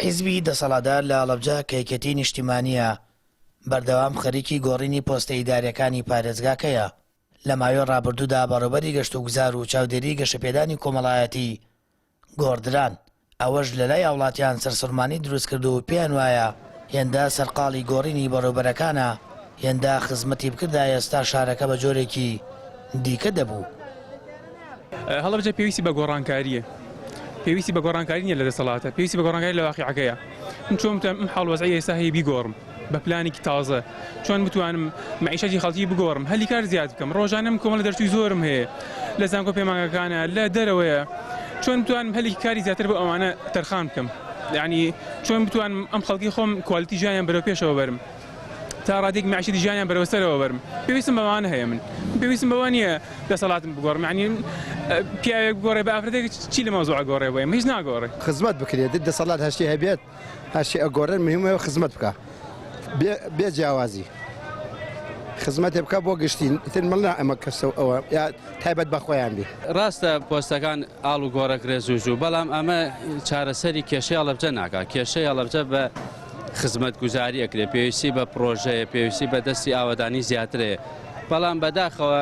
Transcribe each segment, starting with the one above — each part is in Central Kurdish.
حیزبی دەسەڵاتدار لە هەڵەبجە کە یەکێتی نیشتیمانییە، بەردەوام خەریکی گۆڕینی پۆستە ئیدارییەکانی پارێزگاکەیە. لە ماوەی ڕابردوودا بەڕێوبەری گەشتوگوزار و چاودێری گەشەپێدانی کۆمەڵایەتی گۆڕدران، ئەوەش لەلای هاوڵاتیان سەرسوڕمانی دروستکرد و پێیان وایە هێندە سەرقاڵی گۆڕینی بەڕێوبەرەکانە، هێندە خزمەتی بکردایە ئێستا شارەکە بە جۆرێکی دیکە دەبوو. هەڵەبجە پێویستی بە گۆڕانکارییە، پێویستی بە گۆڕانکاری نییە لە دەسەڵاتە، پێویستی بە گۆڕانکاری لە واقیعەکەیە. من چۆن بتوانم ئەم حاڵ وەزعەی ئێستا هەیە بیگۆڕم بە پلانێکی تازە، چۆن بتوانم مەعیشەتی خەڵکی بگۆڕم، هەلی کار زیاد بکەم، ڕۆژانە من کۆمەڵە دەرچووی زۆرم هەیە لە زانکۆ پەیمانگاکانە، لە دەرەوەیە، چۆن بتوانم هەلی کاری زیاتر بۆ ئەوانە تەرخان بکەم، یانی چۆن بتوانم ئەم خەڵکی خۆم کوالیتی ژیانیان بەرەو پێشەوە بەرم. تا ڕادەیەک مەعیشەتی ژیانیان بەرەو سەرەوە بەرم پێویستم بەوانە هەیە من پێویستم بەوە نییە دەسەڵاتم بگۆڕم یعنی پیاوێک بگۆڕێ بە ئافرەتێک چی لە مەوزوع گۆڕێ بۆ ئێمە هیچ ناگۆڕێ. خزمەت بکرێت دەسەڵات هەرچی هەبێت هەرچی ئەگۆڕێن مهمە خزمەت بکە بێ بێ جیاوازی خزمەتێ بکە بۆ گشتی ئیتر مەڵنا ئەمە کەسە و ئەوە یا تایبەت بە خۆیان بی. ڕاستە پۆستەکان ئاڵ و گۆڕەکرێ زوو زوو بەڵام ئەمە چارەسەری کێشەی هەڵەبجە ناکا کێشەی هەڵەبجە بە خزمەتگوزاری ئەکرێ پێویستی بە پرۆژەیە پێویستی بە دەستی ئاوەدانی زیاترەیە بەڵام بەداخەوە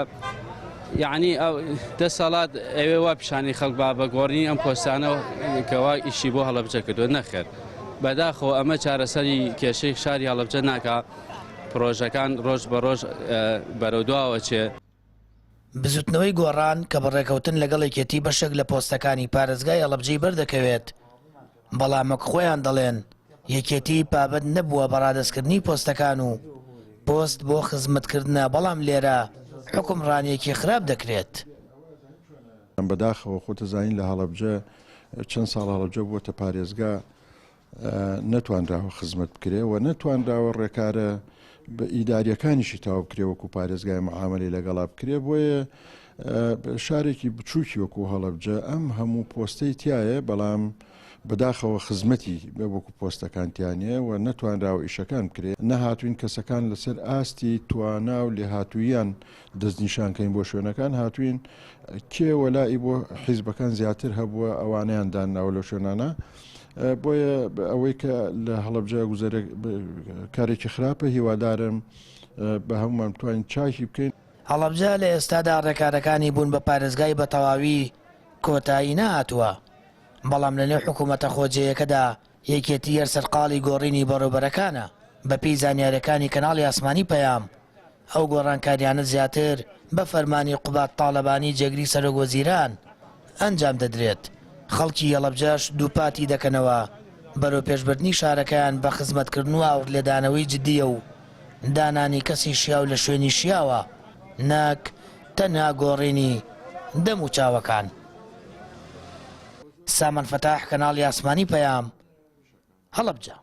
یعنی ئەو دەسەڵات ئەوێ وا پیشانی خەڵک با بە گۆڕینی ئەم پۆستانە کەوا ئیشی بۆ هەڵەبجە کردووە نەخێر بەداخەوە ئەمە چارەسەری کێشەی شاری هەڵەبجە ناکا پرۆژەکان ڕۆژ بە ڕۆژ بەرەو دواوە چێ. بزوتنەوەی گۆڕان کە بە ڕێکەوتن لەگەڵ یەکێتی بەشێک لە پۆستەکانی پارێزگای هەڵەبجەی بەردەکەوێت، بەڵام وەک خۆیان دەڵێن یەکێتی پابەند نەبووە بە ڕادەستکردنی پۆستەکان و پۆست بۆ خزمەتکردنە بەڵام لێرە حوکمڕانییەکی خراپ دەکرێت. بەداخەوە خۆتەزانین لە هەڵەبجە چەند ساڵ هەڵەبجە بووەتە پارێزگا نەتوانراوە خزمەت بکرێ و نەتوانراوە ڕێکارە ئیداریەکانیشی تەواو بکرێ وەکو پارێزگای معامەلەی لەگەڵا بکرێ بۆیە شارێکی بچووکی وەکو هەڵەبجە ئەم هەموو پۆستەی تایە بەڵام بەداخەوە خزمەتی بە وەکو پۆستەکان تیانە و نەتوانراوە ئیشەکان بکرێ نەهاتوین کەسەکان لەسەر ئاستی توانا و لێهاتوویان دەستنیشانکەین بۆ شوێنەکان هاتوین کێ وەلائی بۆ حیزبەکان زیاتر هەبووە ئەوانەیان داناوە لەو شوێنانە بۆیە ئەوەی کە لە هەڵەبجە گوزەرێک کارێکی خراپە هیوادارم بە هەمومان بتوانین چاکی بکەین. هەڵەبجە لە ئێستادا ڕێکارەکانی بوون بە پارێزگای بە تەواوی کۆتایی نەهاتووە، بەڵام لەنێو حکوومەتە خۆجێیەکەدا یەکێتی هەر سەرقاڵی گۆڕینی بەڕێوبەرەکانە، بەپێی زانیارییەکانی کەناڵی ئاسمانی پەیام، ئەو گۆڕانکارییانە زیاتر بە فەرمانی قوباد تاڵەبانی جێگری سەرۆک وەزیران ئەنجام دەدرێت، خەڵکی هەڵەبجەش دووپاتی دەکەنەوە بەرەوپێشبردنی شارەکەیان بە خزمەتکردن و ئاوڕلێدانەوەی جدییە و دانانی کەسی شیاو لە شوێنی شیاوە نەک تەنها گۆڕینی دەم و چاوەکان. سامان فەتاح، کەناڵی ئاسمانی پەیام، هەڵەبجە.